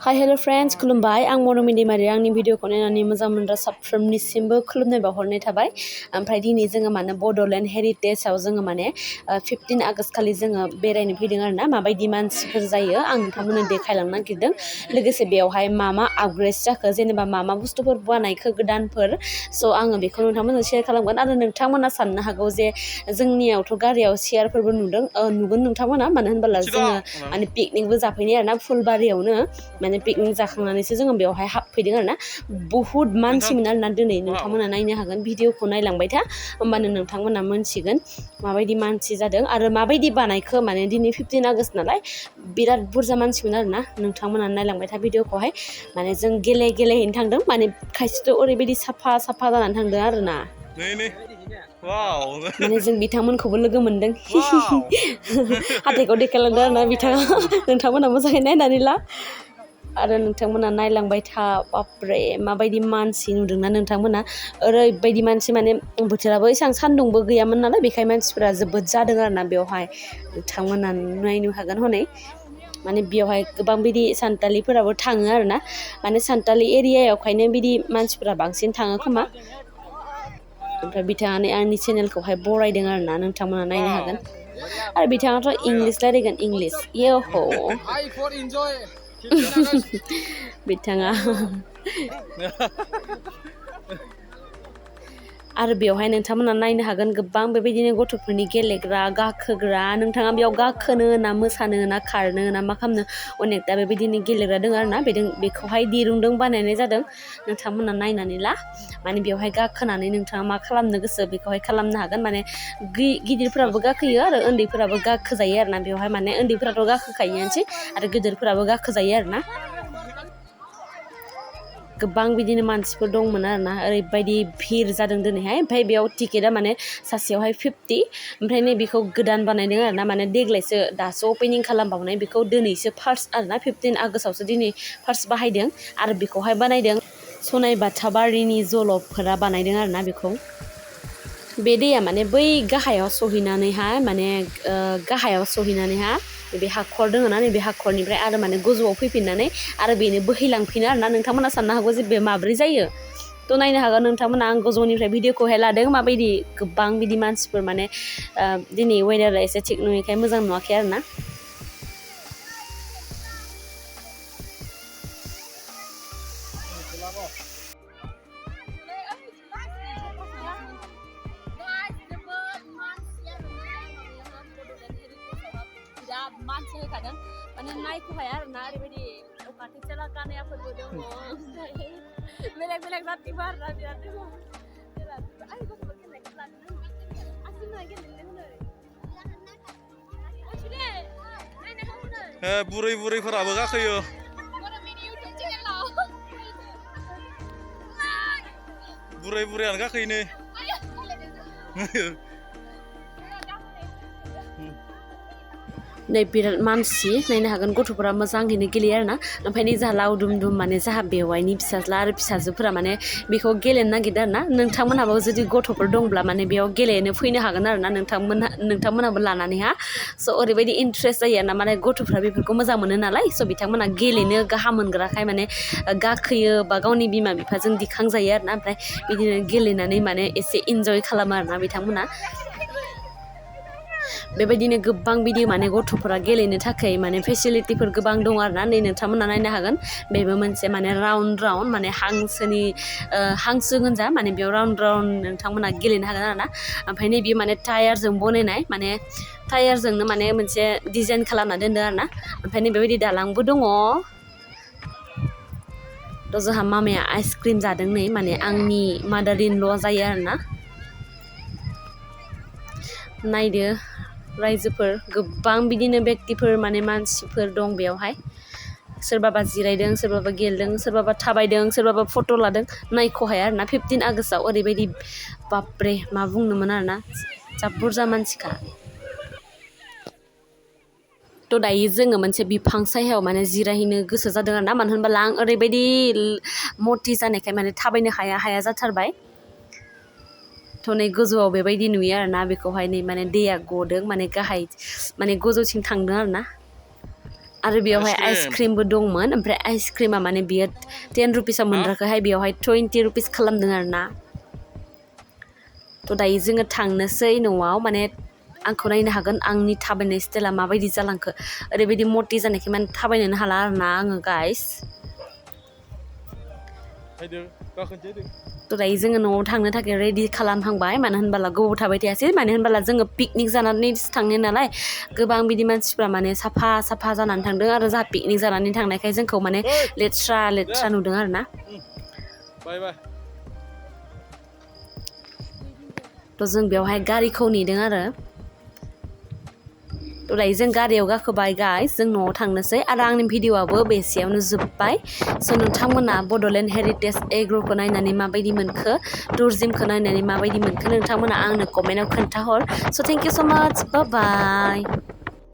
hi hello friends खुलुमबाय आं मनमिनि मारि आंनि भिडिअखौ नायनानै मोजां मोनग्रा साफ्रोमनिसिमबो खुलुमनाय बावहरनाय थाबाय ओमफ्राय दिनै जोङो माने बड'लेण्ड हेरिटेजआव जोङो माने 15 आगस्ट खालि जोङो बेरायनो फैदों आरोना माबायदि मानसिफोर जायो आं नोंथांमोननो देखायलांनो नागिरदों लोगोसे बेयावहाय मा आपग्रेड जाखो जेनेबा मा बुस्थुफोर बानायखो गोदानफोर स' आङो बेखौ नोंथांमोनजों शेयार खालामगोन आरो नोंथांमोना साननो हागौ जे जोंनियावथ' गारियाव चेयारफोरबो नुगोन नोंथांमोना मानो होनबोला जोङो माने पिकनिकबो जाफैनाय आरोना फुलबारियावनो माने पिकनिक जाखांनानैसो जोङो बेवहाय हाबफैदों आरोना बुहुत मानसिमोन आरोना दिनै नोंथांमोना नायनो हागोन भिडिअखौ नायलांबाय था होमबानो नोंथांमोना मोनथिगोन माबायदि मानसि जादों आरो माबायदि बानायखो माने दिनै 15 आगस्ट नालाय बिराद बुरजा मानसिमोन आरोना नोंथांमोना नायलांबाय था भिडिअखौहाय माने जों गेलेहैनो थांदों माने खायसेथ' ओरैबायदि साफा जानानै थांदों आरोना माने जों बिथांमोनखौबो लोगो मोनदों हाथायखौ देखायलांदों आरोना बिथाङा नोंथांमोना मोजाङै नायनानै ला आरो नोंथांमोना नायलांबाय था बापरे माबायदि मानसि नुदोंना नोंथांमोना ओरैबायदि मानसि माने बोथोराबो एसेबां सान्दुंबो गैयामोन नालाय बेखायनो मानसिफोरा जोबोद जादों आरोना बेवहाय नोंथांमोना नायनो हागोन हनै माने बेवहाय गोबां बिदि सानथालिफोराबो थाङो आरोना माने सानथालि एरियायावखायनो बिदि मानसिफोरा बांसिन थाङो खोमा ओमफ्राय बिथाङानो आंनि चेनेलखौहाय बरायदों आरोना नोंथांमोना नायनो हागोन आरो बिथाङाथ' इंलिस रायलायगोन इंलिस येह' बिथाङा आरो बेवहाय नोंथांमोना नायनो हागोन गोबां बेबायदिनो गथ'फोरनि गेलेग्रा गाखोग्रा नोंथाङा बेयाव गाखोनो ना मोसानो ना खारनो ना मा खालामनो अनेकथा बेबायदिनो गेलेग्रा दङ आरोना बेखौहाय दिरुंदों बानायनाय जादों नोंथांमोना नायनानै ला माने बेवहाय गाखोनानै नोंथाङा मा खालामनो गोसो बेखौहाय खालामनो हागोन माने गिदिरफोराबो गाखोयो आरो उन्दैफोराबो गाखोजायो आरोना बेवहाय माने उन्दैफोराथ' गाखोखायोआनोसै आरो गिदिरफोराबो गाखोजायो आरोना गोबां बिदिनो मानसिफोर दंमोन आरोना ओरैबायदि भिर जादों दिनैहाय ओमफ्राय बेयाव टिकेटआ माने सासेयावहाय 50 ओमफ्राय बेखौ गोदान बानायदों आरोना माने देग्लायसो दासो अपेनिं खालामबावनाय बेखौ दिनैसो फार्स्ट आरोना 15 आगस्टआवसो दिनै फार्स्ट बाहायदों आरो बेखौहाय बानायदों सनाय बाथाबारिनि जलबफोरा बानायदों आरोना बेखौ बे दैया माने बै गाहायाव सहैनानैहा बे हाखर दोङ ना नैबे हाखरनिफ्राय आरो माने गोजौआव फैफिननानै आरो बेनो बोहैलांफिनो आरोना नोंथांमोना साननो हागौ जे बे माब्रै जायो थ' नायनो हागोन नोंथांमोना आं गोजौनिफ्राय भिडिअखौहाय लादों माबायदि गोबां बिदि मानसिफोर माने दिनै वेदारा एसे थिग नङैखाय मोजां नुवाखै आरोना मानसि होखादों माने नायखौ हाया आरोना ओरैबायदि अखाथिसेला कानायाफोरबो दङ बेलेग जाथिबो आरोना बिराद दङ बुरैफोराबो गाखोयो बुरैयानो गाखोयो नै नै बिराद मानसि नायनो हागोन गथ'फोरा मोजाङैनो गेलेयो आरोना ओमफ्राय नै जाहा लावदुम माने जाहा बेवाइनि फिसाज्ला आरो फिसाजोफोरा माने बेखौ गेलेनो नागिरदों आरोना नोंथांमोनहाबो जुदि गथ'फोर दंब्ला माने बेयाव गेलेनो फैनो हागोन आरोना नोंथांमोनहाबो लानानैहा स' ओरैबायदि इन्ट्रेस्ट जायो आरोना माने गथ'फ्रा बेफोरखौ मोजां मोनो नालाय स' बिथांमोनहा गेलेनो गाहाम मोनग्राखाय माने गाखोयो बा गावनि बिमा बिफाजों दिखांजायो आरोना ओमफ्राय बिदिनो गेलेनानै माने एसे इन्जय खालामो आरोना बिथांमोना बेबायदिनो गोबां बिदि माने गथ'फोरा गेलेनो थाखाय माने फेसिलिटिफोर गोबां दङ आरोना नै नोंथांमोना नायनो हागोन बेबो मोनसे माने राउन्ड माने हांसो गोनजा माने बेयाव राउन्ड नोंथांमोना गेलेनो हागोन आरोना ओमफ्राय नै बेयो माने टायारजों बनायनाय माने टायारजोंनो माने मोनसे डिजाइन खालामना दोनदों आरोना ओमफ्राय नै बेबायदि दालांबो दङ थ' जोंहा मामाया आइसक्रिम जादों नै माने आंनि मादार इन ल' जायो आरोना नायदो रायजोफोर गोबां बिदिनो बेक्तिफोर माने मानसिफोर दं बेयावहाय सोरबाबा जिरायदों सोरबाबा गेलेदों सोरबाबा थाबायदों सोरबाबा फट' लादों नायख' हाया आरोना 15 आगस्टआव ओरैबायदि बापरे मा बुंनोमोन आरोना जा बुरजा मानसिखा थ' दायो जोङो मोनसे बिफां सायाव माने जिरायहैनो गोसो जादों आरोना मानो होनबोला आं ओरैबायदि मति जानायखाय माने थाबायनो हाया जाथारबाय थ' नै गोजौआव बेबायदि नुयो आरोना बेखौहाय नै माने दैया गदों माने गाहाय माने गोजौथिं थांदों आरोना आरो बेयावहाय आइसक्रिमबो दंमोन ओमफ्राय आइसक्रिमा माने बियो 10 रुपिसाव मोनग्राखौहाय बेयावहाय 20 रुपिस खालामदों आरो ना थ' दायो जोङो थांनोसै न'आव माने आंखौ नायनो हागोन आंनि थाबायनाय स्टाइला माबायदि जालांखो ओरैबायदि मटि जानायखाय माने थाबायनोनो हाला आरो ना आङो गाइस थ' दायो जोङो न'आव थांनो थाखाय रेडि खालामहांबाय मानो होनबोला गोबाव थाबाय थायासै मानो होनबोला जोङो पिकनिक जानानै थांनो नालाय गोबां बिदि मानसिफ्रा माने साफा जानानै थांदों आरो जोंहा पिकनिक जानानै थांनायखाय जोंखौ माने लेथ्रा नुदों आरो ना थ' जों बेवहाय गारिखौ नेदों आरो थ' दायो जों गारियाव गाखोबाय गाइस जों न'आव थांनोसै आरो आंनि भिडिअ'आबो बेसेयावनो जोब्बाय स' नोंथांमोना बड'लेण्ड हेरिटेज एग्र'खौ नायनानै माबायदि मोनखो टुरिजिमखौ नायनानै माबायदि मोनखो नोंथांमोना आंनो कमेन्टआव खोन्थाहर स' थेंक इउ स' माच बाय